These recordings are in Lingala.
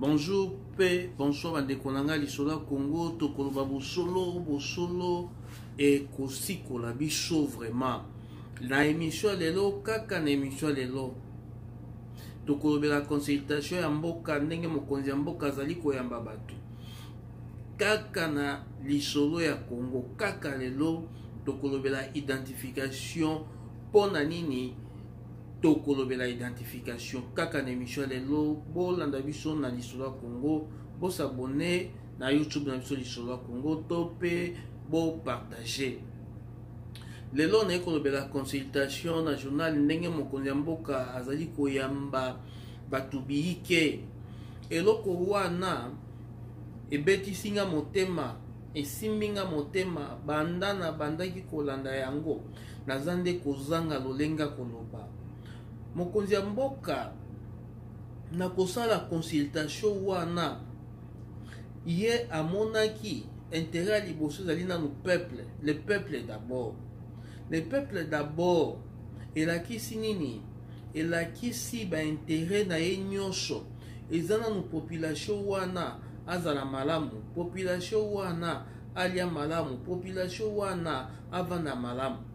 Bonjour pe bonsoir bandeko na ngai lisolo ya Congo tokoloba bosolo bosolo ekosikola biso vraiment na émission ya lelo kaka na émission ya lelo tokolobela consultation ya mboka ndenge mokonzi ya mboka azali koyamba bato kaka na lisolo ya Congo kaka lelo tokolobela identification mpo na nini tokolobela identification kaka na émission ya lelo bolanda biso na lisolo ya Congo bosabone na YouTube na biso lisolo ya Congo to mpe bopartage lelo naye kolobela consultation na journal ndenge mokonzi ya mboka azali koyamba bato biyike eloko wana ebetisi nga motema esimbi nga motema banda na bandaki kolanda yango naza nde kozanga lolenge ya koloba mokonzi ya mboka na kosala consultation wana ye amonaki intérêt ya liboso ezali nanu peuple le peuple d'abord le peuple d'abord elakisi nini elakisi baintérêt na ye nyonso eza nanu population wana azala malamu population wana alia malamu population wana avanda malamu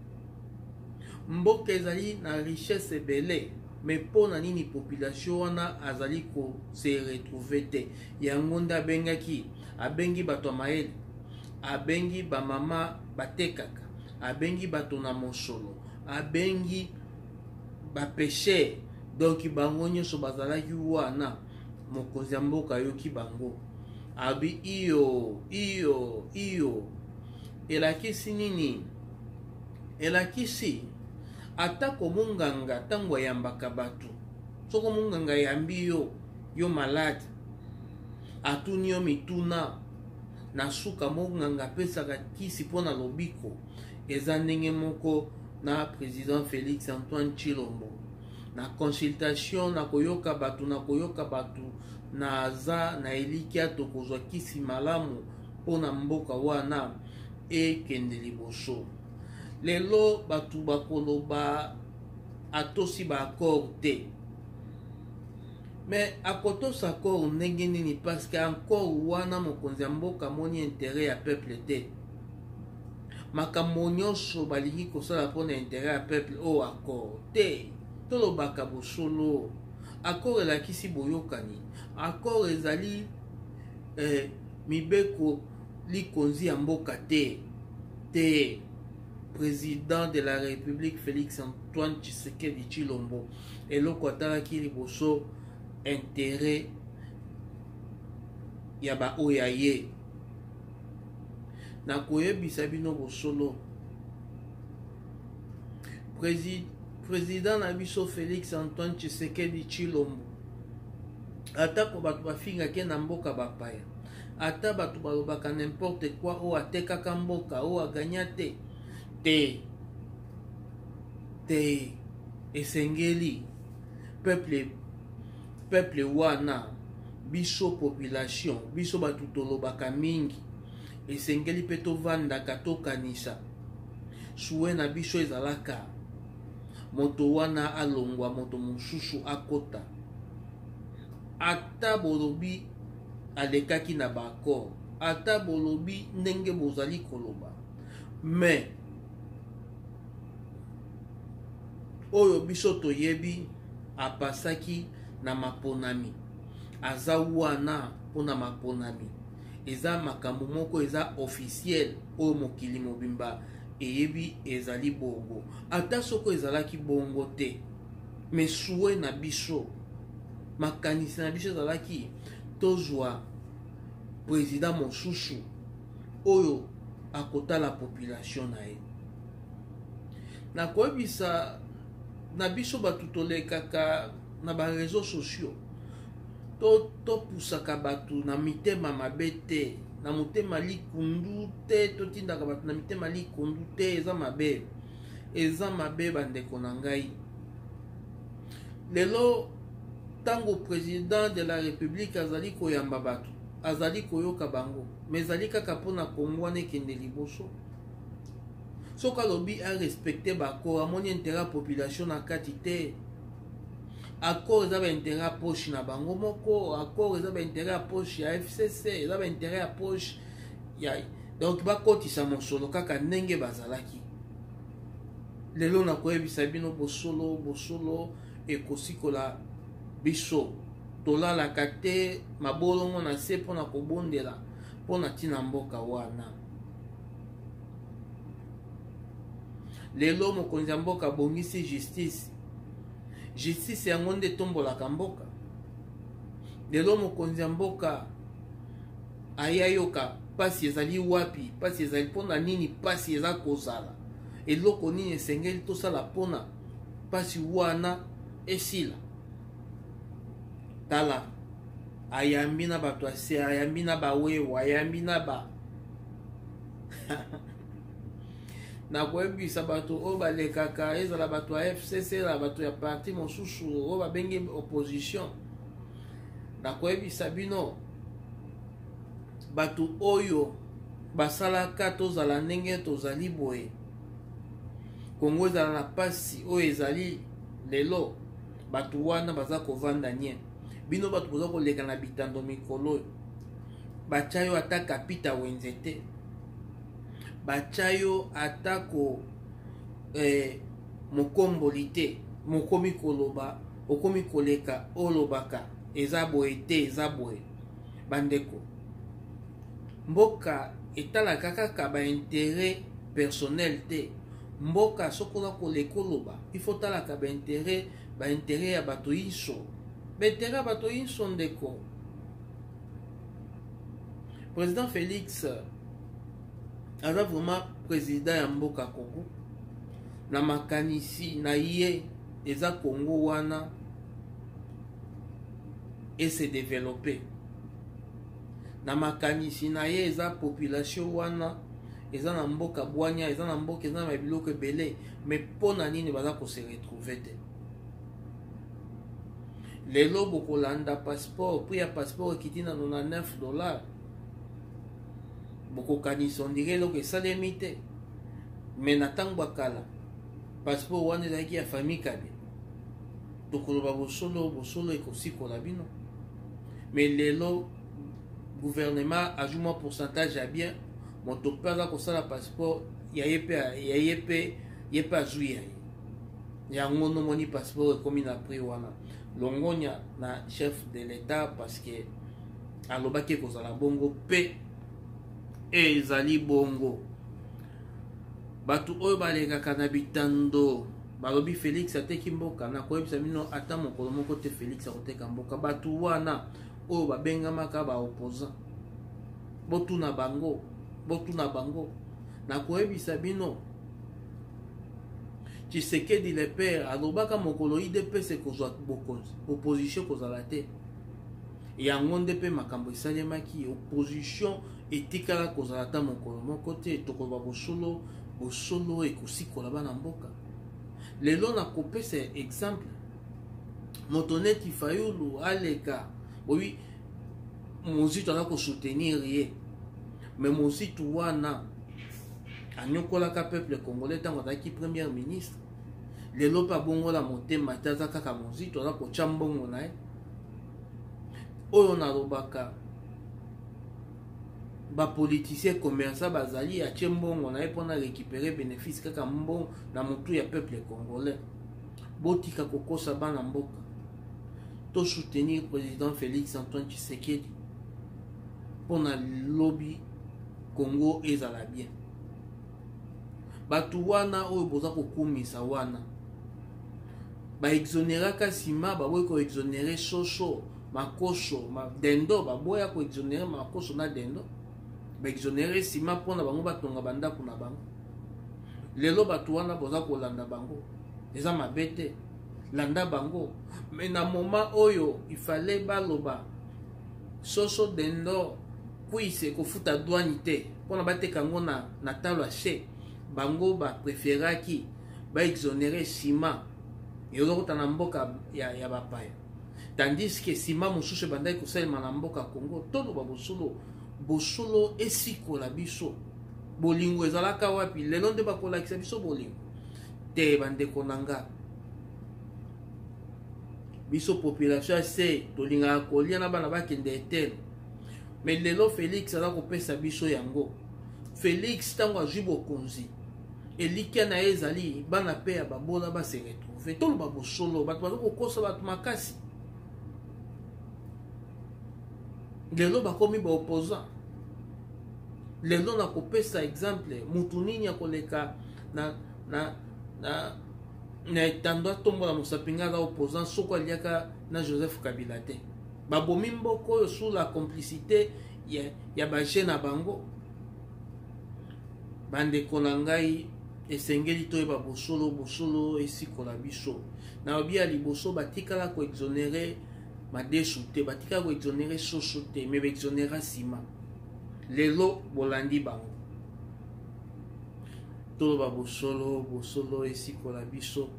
mboka ezali na richesse ebele me mpo na nini population wana azali ko se retrouver te yango nde abengaki abengi bato ya mayele abengi bamama batekaka abengi bato na mosolo abengi bapesher donc bango nyonso bazalaki wana mokonzi ya mboka ayoki bango abi iyo iyo iyo elakisi nini elakisi atako monganga ntango ayambaka bato soko monganga ayambi yo yo malade atuni yo mituna na suka monganga apesaka kisi mpo na lobiko eza ndenge moko na président Félix Antoine Tshilombo na consultation na koyoka bato na koyoka bato naza na elikya tokozwa kisi malamu mpo na mboka wana ekende liboso lelo bato bakoloba atosi baaccord te me akotosa accord ndenge nini parce que accord wana mokonzi ya mboka amoni intérêt ya peuple te makambo nyonso balingi kosala mpo na intérêt ya peuple oyo oh, accord te tolobaka bosolo accord elakisi boyokani accord ezali eh, mibeko likonzi ya mboka te te président de la république félix antoine tshisekedi tshilombo eloko atalaki liboso intérêt ya baoyo ya ye nakoyebisa bino bosolo président na biso félix antoine tshisekedi tshilombo atako bato bafingaki na mboka bapaya ata bato balobaka n'importe quoi oyo atekaka mboka oyo aganya te te te esengeli peuple peuple wana biso population biso bato tolobaka mingi esengeli mpe tovandaka tokanisa suwe na biso ezalaka moto wana alongwa moto mosusu akota ata bolobi alekaki na baaccord ata bolobi ndenge bozali koloba mais oyo biso toyebi apasaki na maponami aza wana mpona maponami eza makambo moko eza officiel oyo mokili mobimba eyebi ezali bongo ata soko ezalaki bongo te mais souhait na biso makanisi na biso ezalaki tozwa président mosusu oyo akotala population na ye nakoyebisa na biso bato tolekaka na bareseau sociaux topusaka to bato na mitema mabe te na motema likundu te totindaka bato na mitema likundu te eza mabe eza mabe bandeko na ngai lelo ntango président de la république azali koyamba bato azali koyoka bango ma ezali kaka mpona kongo wana ekende liboso soki alobi arespecte baaccord amoni intérêt ya population na kati te. Accord eza baintérêt ya poche na bango moko. Accord eza baintérêt ya poche ya FCC, eza baintérêt ya poche ya, donc bakotisa mosolo kaka ndenge bazalaki. Lelo nakoyebisa bino bosolo, bosolo ekosikola biso. Tolalaka te mabolongo na se mpona kobondela mpona ntina mboka wana. Lelo mokonzi ya mboka abongisi justice. Justice yango nde etombolaka mboka. Lelo mokonzi ya mboka ayayoka mpasi ezali wapi, mpasi ezali mpona nini, mpasi eza kozala eloko nini, esengeli tosala mpona mpasi wana esila. Tala, ayambi na bato ase, ayambi na bawewa, ayambi na ba nakoyebisa bato oyo balekaka, ezala bato ya FCC, ezala bato ya parti mosusu oyo babengi opposition. Nakoyebisa bino, bato oyo basalaka tozala ndenge tozali boye, Kongo ezala na mpasi oyo ezali lelo, bato wana baza kovanda nye. Bino bato boza koleka na bitando mikolo oyo, batya yo ata kapita wenze te, batya yo ata ko mokomboli te, mokomi koloba, okomi koleka, olobaka eza boye te, eza boye. Bandeko, mboka etalaka kaka baintérêt personnel te. Mboka, soki oza koleka oloba, il faut talaka baintérêt ya bato nyonso, baintérêt ya bato nyonso. Ndeko président Félix aza vraiment président ya mboka Congo. Na makanisi na ye, eza Congo wana ese développe. Na makanisi na ye, eza population wana eza na mboka bwanya, eza na mboka, eza na biloko ebele. Mais mpo na nini baza kose retrouver te? Lelo bokolanda passeport, prix ya passeport ekiti na 99 $. Bokokanisa on dirait eloko esalemi te. Mais na ntango bakala, passeport wana ezalaki ya famille Kabila. Tokoloba bosolo, bosolo ekosikola bino. Mais lelo gouvernement azwi mwa pourcentage ya bien. Moto mpe aza kosala passeport ya ye mpe, ya ye mpe, ye mpe azwi ya ye yango. Nomoni passeport ekomi na prix wana. Longonya na chef de l'État, parce que alobaki ekozala bongo mpe ezali bongo. Bato oyo balekaka na bitando balobi Félix ateki mboka, nakoyebisa bino, ata mokolo moko te Félix akoteka mboka. Bato wana oyo babengamaka baopposant, botuna bango, botuna bango. Nakoyebisa bino, Tshisekedi le père alobaka mokolo UDPS ekozwa bokonzi, opposition kozala te. Yango nde mpe makambo esalemaki, opposition etikala kozala ata mokolo moko te. Tokoloba bosolo, bosolo ekosikola bana mboka. Lelo nakopesa exemple, moto neti Fayulu aleka boyi, Mozito aza kosoutenir ye. Mais Mozito wana anyokolaka peuple congolais ntango azalaki premier ministre. Lelo mpe abongola motema te, aza kaka Mozito, aza kotya mbongo na ye. Oyo nalobaka, bapoliticien commerçant bazali, atie mbongo na ye mpona récupérer bénéfice kaka mbongo na motu ya peuple congolais. Botika kokosa bana mboka. Tosoutenir président Félix Antoine Tshisekedi mpona lobi Congo ezala bien. Bato wana oyo boza kokumisa wana, baexoneraka nsima, baboyi koexonérer soso, makoso, dendo. Baboya koexonérer makoso na dendo, baexonérer nsima mpona bango batonga bandako na bango. Lelo bato wana boza kolanda bango, eza mabe te, landa bango. Mais na moment oyo ifale baloba soso, dendo, cuisse kofuta douane te mpona bateka yango na talo ya se, bango bapréféraki baexonérer nsima ezokota na mboka ya bapaya, tandis que nsima mosusu ebandaki kosalema na mboka Congo. Toloba bosolo, bosolo esikola biso. Bolingo ezalaka wapi? Lelo nde bakolakisa biso bolingo te. Bandeko na nga, Biso population ya se tolingaka kolia na bana bakende etelo. Mais lelo Felix aza kopesa biso yango. Felix ntango azwi bokonzi, elikya na ye ezali bana mpe ya babola ba se retrouver. Toloba bosolo, bato baza kokosa bato makasi. Lelo bakomi ba opposant. Lelo nakopesa exemple, mutu nini akoleka na na na na etando atombola mosapi ngai aza opposant soko aliaka na Joseph Kabila te. Babomi mboka oyo sous la complicité ya, ya baje na bango. Bandeko na ngai, esengeli toyeba bosolo, bosolo esikola biso. Nalobi ya liboso, batikala koexonere madesu te, batikala koexonere soso te, me baexonera nsima. Lelo bolandi bango. Toloba bosolo, bosolo esikola biso.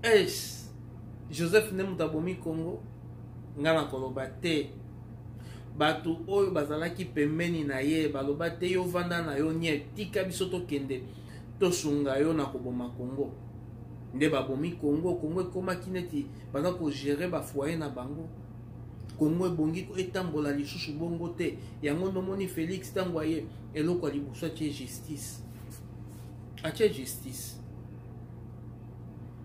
Es Joseph nde moto abomi Congo? Nga nakoloba te. Bato oyo bazalaki pembeni na ye baloba te, yo vanda na yo nye, tika biso tokende tosunga yo na koboma Congo. Nde babomi Congo, Congo ekomaki neti baza kogere ba foyer na bango. Congo ebongi etambola lisusu bongo te. Yango ndomoni Felix ntango aye, eloko ya liboso atie justice. Atie justice.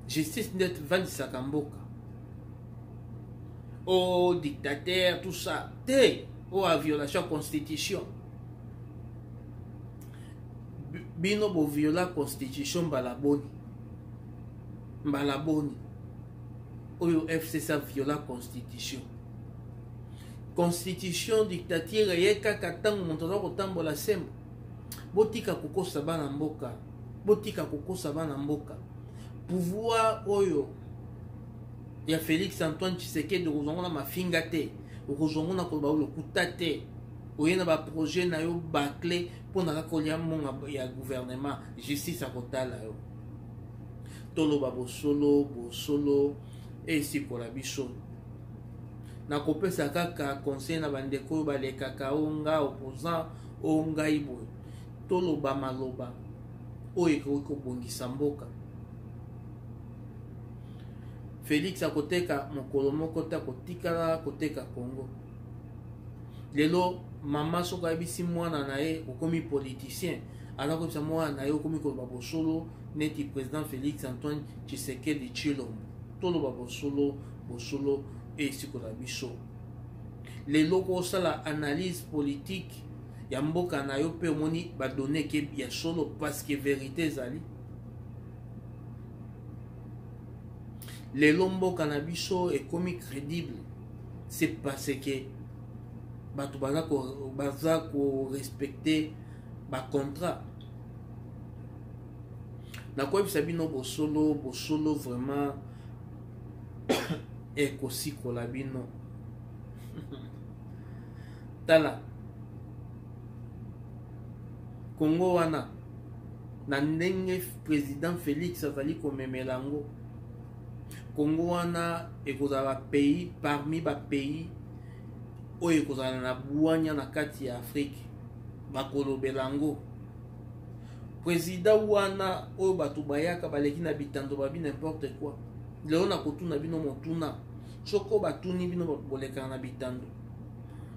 Justice nde evandisaka mboka. Oh, dictateur, tout ça. Te, oh, a violation constitution. Bino bo viola constitution mbala boni. Mbala boni. Oyo FCC a viola constitution. Constitution dictature ye kaka tango moto aza kotambola sembo. Botika kokosa bana mboka. Botika kokosa bana mboka. Pouvoir oyo ya Félix Antoine Tshisekedi okozwa ngo na mafinga te, okozwa ngo na koloba lokuta te. Oye na ba projet na yo bâclé mpo na kaka kolia mbongo ya gouvernement, justice akotala yo. Toloba bosolo, bosolo esikola biso. Nakopesa kaka conseil na bandeko oyo balekaka o nga opposant o ngai boye. Toloba maloba oyo ekoki kobongisa mboka. Félix akoteka mokolo moko te, akotikala koteka Congo. Lelo mama soki ayebisi mwana na ye okomi politicien, aza koyebisa mwana na ye okomi koloba bosolo neti président Félix Antoine Tshisekedi Tshilombo. Toloba bosolo, bosolo esikola biso. Lelo kosala analyse politique ya mboka na yo mpe omoni ba données ke ya solo parce que vérité ezali. Lelo mboka na biso ekomi crédible, c'est parce que bato baza ko respecter ba contrat. Nakoyebisa bino bosolo, bosolo vraiment ekosikola bino. Tala Congo wana na ndenge président Félix azali komemela yango. Congo wana ekozala ba pays parmi ba pays oyo ekozala na bwanya na kati ya Afrique, bakolobela yango. Président wana oyo bato bayaka baleki na bitando babi n'importe quoi. Lelo nakotuna bino motuna, soko batuni bino bolekana na bitando,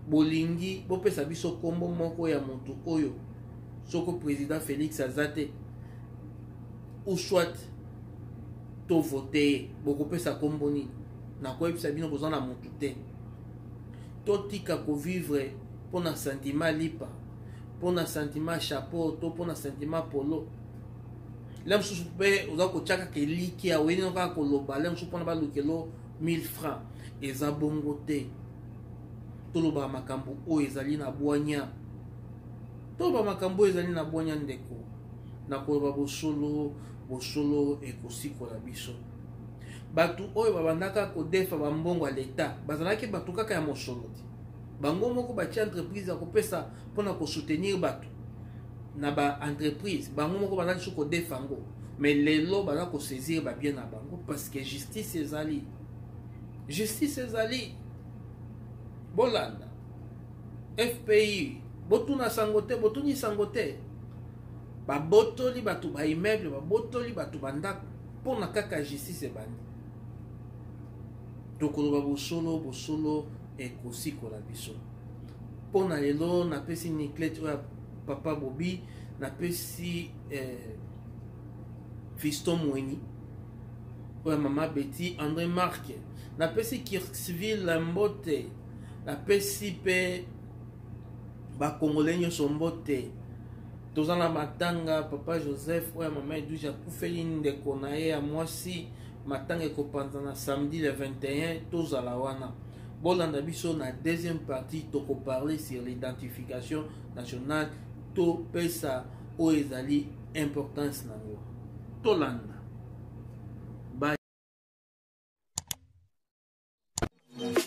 bolingi bopesa biso kombo moko ya moto oyo soko président Félix aza te ou soit to vote ye, bokopesa kombo nini? Nakoyebisa bino boza na motu te. Totika kovivre mpona sentiment lipa, mpona sentiment chapeau to mpona sentiment polo. Le mosusu mpe oza kotia kaka elikia, oyei nino kaka koloba le mosusu mpona balukelo 1000 francs. Eza bongo te. Toloba makambo oyo ezali na bwanya. Toloba makambo oyo ezali na bwanya ndeko. Nakoloba bosolo, bosolo ekosikola biso. Bato oyo babandaka kodefa bambongo ya leta bazalaki bato kaka ya mosolo te. Bango moko batia entreprise ya kopesa mpona kosoutenir bato na ba entreprise, bango moko bazalaki so kodefa yango. Mais lelo baza kosaisir ba bien na bango parce que justice ezali. Justice ezali. Bolanda FPI, botuna sango te, botuni sango te. Babotoli bato ba immeuble, babotoli bato ba ndako. Mpo na kaka justice ebandi. Tokoloba bosolo, bosolo ekosikola biso. Mpo na lelo napesi Niclette oyo papa Bobi, napesi Fiston Mweni oyo mama Betty, André Marc, napesi Kirksville mbote, napesi mpe bakongole nyonso mbote. Toza na matanga papa Joseph oyo mama Edwige akufeli ndeko na ye ya mwasi. Matanga ekopanzana samedi le 21, tozala wana. Bolanda biso na deuxième partie, tokoparle sur l'identification nationale, topesa oyo ezali importance nango. Tolanda.